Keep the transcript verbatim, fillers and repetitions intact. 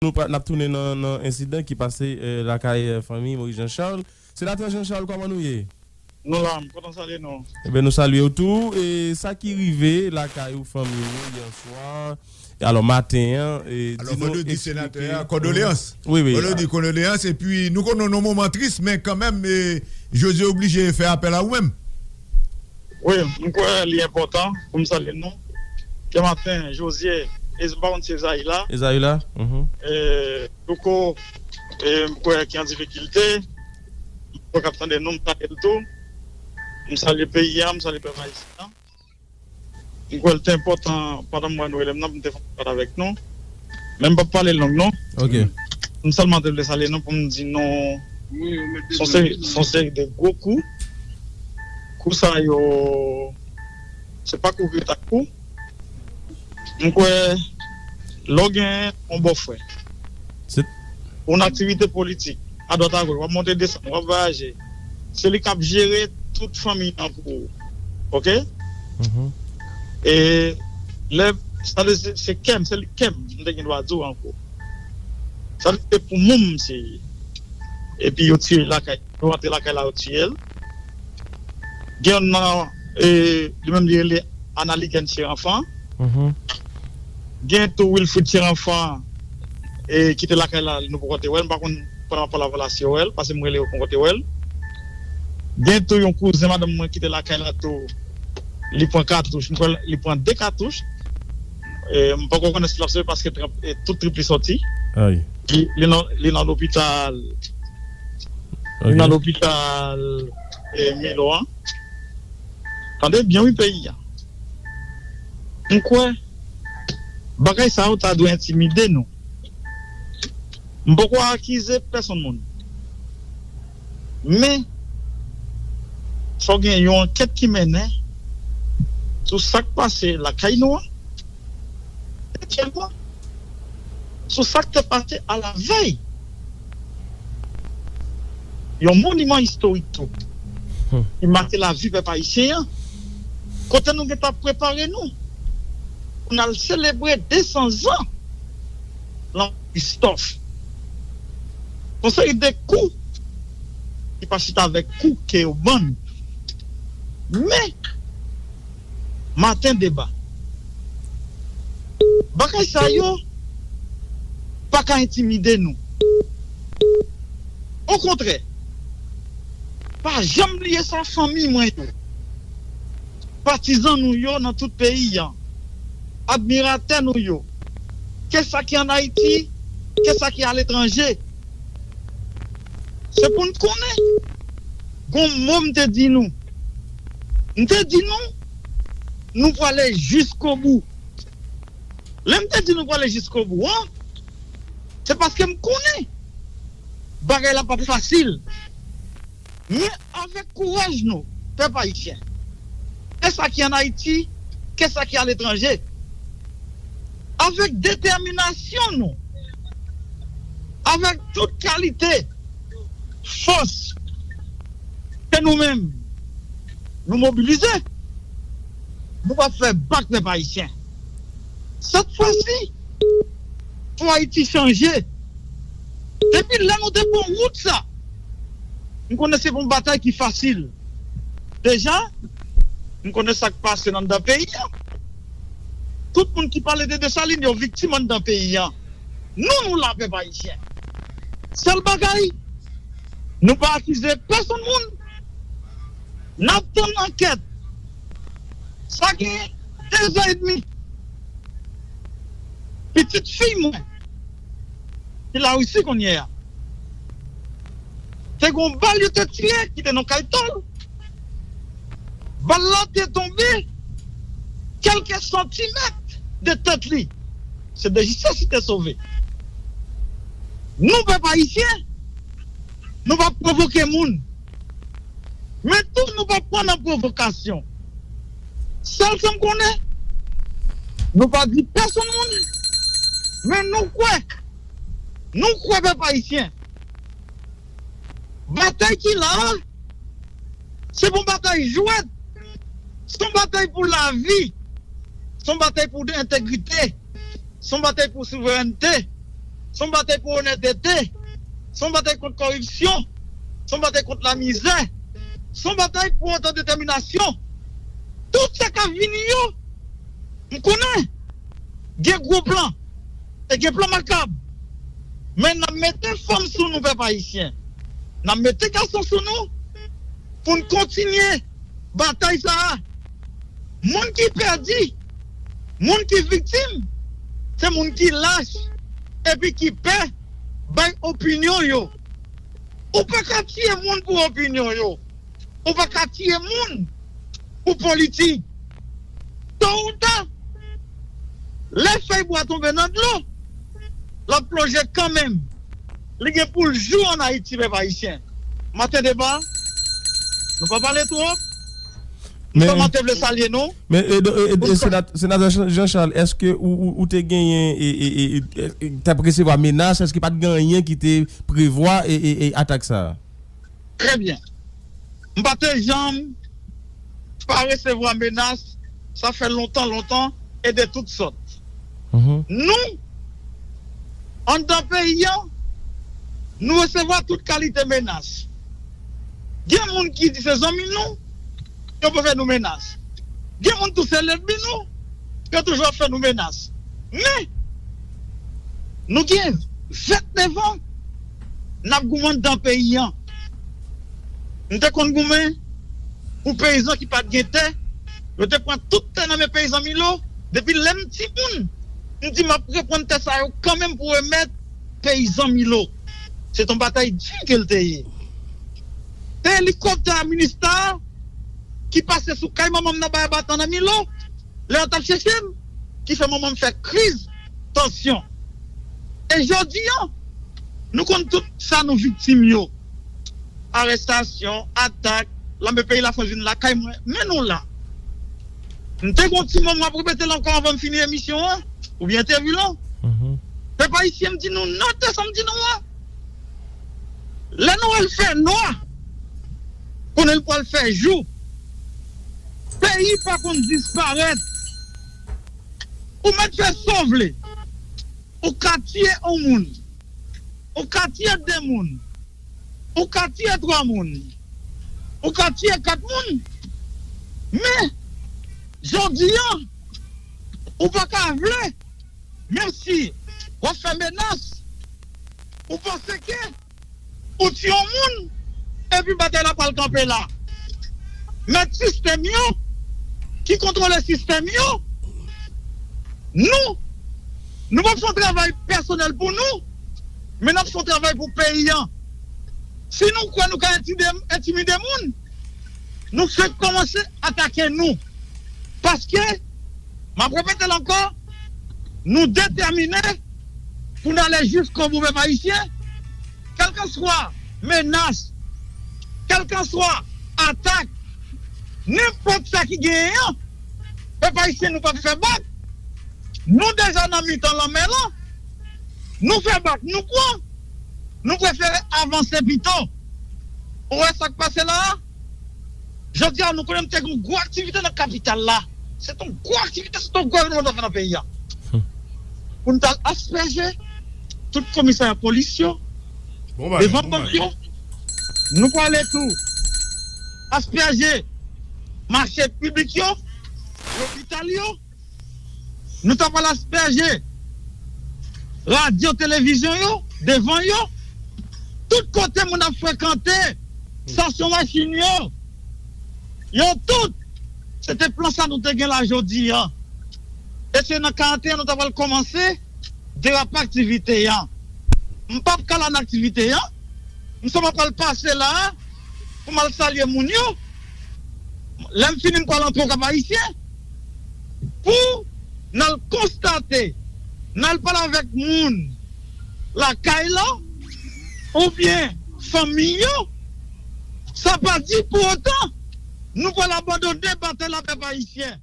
Nou pa, n ap tounen nan, nan ensidan ki pase, eh, lakay, eh, fanmi Moïse Jean Charles. Senatè Jean Charles, kòman nou ye? Nou la, m kontan salye nou. Ebyen, nou salye w tou. E sa ki rive lakay ou, fanmi ou, yè swa, e alò, maten an, e, alò, di nou, eksplike. Senatè a, kondoleyans. Wi, wi. Fò nou di kondoleyans, epi nou konnen nou nan moman tris, men kanmenm, e, Jozye oblije fè apèl a ou menm. Wi, m kwè li enpòtan pou m salye nou. Dematen, Jozye, e m pa konn si Ezayi la. Ezayi la? Mhm. E, Louko, e, m kwè ki an difikilte. M kwè k ap tande nou, m salye l tou. M salye peyi a, m salye pèp ayisyen an. M kwè l te enpòtan, pandan m wè nou rele m nan, pou m te fè yon pale avèk nou. Men m p ap pale long, non. Ok. M sèlman te vle salye nou pou m di nou, se yon seri, se yon seri de gwo kou. Kou sa yo, se pa kou ki ta kou. M kwè, lè w gen yon bòfrè, se yon aktivite politik, adwat agoch, w ap monte desann, w ap vwayaje, se li k ap jere tout fanmi an pou ou. Ok? Mhm. E lè, sa vle di, se, se kè m, se li kè m, m te gen dwa di w ankò. Sa vle di, se pou moun m se ye. Epi yo tiye l lakay, yo rantre lakay la, yo tiye l. Gen youn nan, e, li menm li rele Analigèn Cheranfan. Mhm. Gen tou Wilfrid Cheranfan, e, ki te lakay la, nou poko te wè l. M pa konn pandan m ap pale avè w la si yo wè l, paske m rele yo, poko te wè l. Gen tou yon kouzen madanm mwen ki te lakay la tou, li pran katouch, m kwè li pran de katouch. E, m poko konnen si l ap sove paske trip-, e, tout trip li sòti. Ay. Li, li nan, li nan lopital. Li nan lopital, e, Milo an. Tande byen wi peyi a. M kwè bagay sa yo ta dwe entimide nou. M poko akize pèsonn moun. Men, fò gen yon ankèt ki mennen sou sa k pase lakay nou an. Dezyèmman, sou sa k te pase alavèy yon moniman istorik tou, hmm, ki make lavi pèp ayisyen an, kote nou gentan prepare nou pou n al selebre de san zan lanmò Kristòf. Yon seri de kou ki pa chita avèk kou ke yo ban n. Men, maten deba. Bagay sa yo pa ka entimide nou. Okontrè, pa janm bliye sa, fanmi mwen yo, patizan nou yo nan tout peyi an, admiratè nou yo, ke sa ki ann Ayiti, ke sa ki aletranje. Se pou n konnen, gon mo m te di nou. M te di nou, nou prale jiskobou. Lè m te di nou prale jiskobou an, se paske m konnen bagay la p ap fasil. Men avèk kouraj nou, pèp ayisyen, ke sa ki ann Ayiti, ke sa ki aletranje, avèk detèminasyon nou, avèk tout kalite fòs ke nou menm nou mobilize, nou va fè bak pèp ayisyen. Sèt fwa si, fò Ayiti chanje. Depi lè nou te pran wout sa, m konnen se pa yon batay ki fasil. Deja, m konnen sa k pase nan anndan peyi a. Tout moun ki pale de Desalin, yo viktim anndan peyi a. Nou, nou la, pèp ayisyen. Sèl bagay, nou pa akize pèsonn moun. N ap tann ankèt. Sa gen de zan edmi, pitit fi mwen, ki Larisi kounye a, te gen yon bal yo te tire ki te nan kay to l. Bal la te tonbe kèlke santimèt de tèt li. Se de jistès li te sove. Nou, pèp ayisyen, nou p ap pwovoke moun. Men tou, nou p ap pran nan pwovokasyon. Sèl sa m konnen, nou pa di pèsonn moun, men nou kwè, nou kwè, pèp ayisyen, batay ki la a, se pa yon batay jwèt, se yon batay pou lavi, se yon batay pou entegrite, se yon batay pou souverènte, Se yon batay pou onètete. Se yon batay kont kòripsyon. Se yon batay kont lamizè. Se yon batay pou otodetèminasyon. Tout sa k ap vini yo, m konnen gen gwo plan e gen plan makab. Men n ap mete fanm sou nou, pèp ayisyen. N ap mete gason sou nou pou n kontinye batay sa a. Moun ki pèdi, moun ki viktim, se moun ki lach epi ki pè bay opinyon yo. Ou pa ka tiye moun pou opinyon yo. Ou pa ka tiye moun pou politik. To ou ta, lè fèy bwa tonbe nan dlo, l ap plonje kanmenm. Li gen pou l jou ann Ayiti, pèp ayisyen. Maten deba, nou pa pale twòp. Men, kòman te vle salye nou? Men, e, e, e, e, senat- senatè Jean- Jean Charles, èske ou, ou, ou te genyen, e, e, e, e, e, t ap resevwa menas? Èske pa t gen anyen ki te prevwa, e, e, e, atak sa a? Trè byen. M pa te janm pa resevwa menas, sa fè lontan, lontan, e de tout sòt. Nou, anndan peyi an, nou resevwa tout kalite menas. Gen moun ki di se zanmi nou, yo pou fè nou menas. Gen moun tou se lènmi nou, yo toujou ap fè nou menas. Men, nou gen vèt devan, n ap goumen anndan peyi an. M te konn goumen pou peyizan ki pa t gen tè. Yo te pran tout tè nan men peyizan Milo. Depi lè m timoun, m di m ap reprann tè sa yo kanmenm pou remèt peyizan Milo. Se t on batay di ke l te ye. Te elikoptè a Minista ki pase sou kay manman m nan Bay Batan nan Milo, lè yo t ap chèche m, ki fè manman m fè kriz tansyon. E jodi an, nou konn tout sa nou viktim yo. Arèstasyon, atak, lame peyi Lafrans vin lakay mwen, men nou la. M te gen yon ti mo, m ap repete l ankò anvan m fini emisyon an, oubyen entèvyou lan. Pèp ayisyen, m di nou, note sa m di nou an. Lè nou wè l fè nwa, konnen l pral fè jou. Peyi pa konn disparèt. Ou mèt fè sa w vle. Ou ka tiye yon moun. Ou ka tiye de moun. Ou ka tiye twa moun. Ou ka tiye kat moun. Men, jodi an, ou pa ka vle, menm si w ap fè menas, ou panse ke ou tiye yon moun, epi batay la pral kanpe la. Mèt sistèm yo, ki kontwole sistèm yo, nou, nou p ap fè yon travay pèsonèl pou nou, men n ap fè yon travay pou peyi an. Si nou kwè nou ka entide- entimide moun, nou fenk kòmanse atake nou. Paske, m ap repete l ankò, nou detèmine pou n ale jiskobou, pèp ayisyen, kèlkanswa menas, kèlkanswa atak, nenpòt sa ki genyen an, pèp ayisyen, nou p ap fè bak. Nou deja nan mitan lanmè lan. Nou fè bak, nou pran. Nou prefere avanse pito. Ou wè sa k pase la a? Jodi a, nou konnen nou te gen yon gwo aktivite nan kapital la. Se t yon gwo aktivite, se t yon gwo evènman nou t ap fè nan peyi a. Pou n t al aspèje tout komisarya polis yo, devan bank yo. Nou prale tou aspèje mache piblik yo, lopital yo. Nou t ap al aspèje radyo, televizyon yo, devan yo. Tout kote moun ap frekante, estasyon machin yo. Yo tout, se te plan sa nou te gen la jodi a. E se nan karanteyen nou t ap al kòmanse derape aktivite a. M p ap kale nan aktivite a. M sèlman pral pase la a pou m al salye moun yo. Lè m fini, m pral antre Okap Ayisyen pou n al konstate, n al pale avèk moun lakay la oubyen fanmi yo. Sa pa di pou otan nou pral abandone batay la, pèp ayisyen.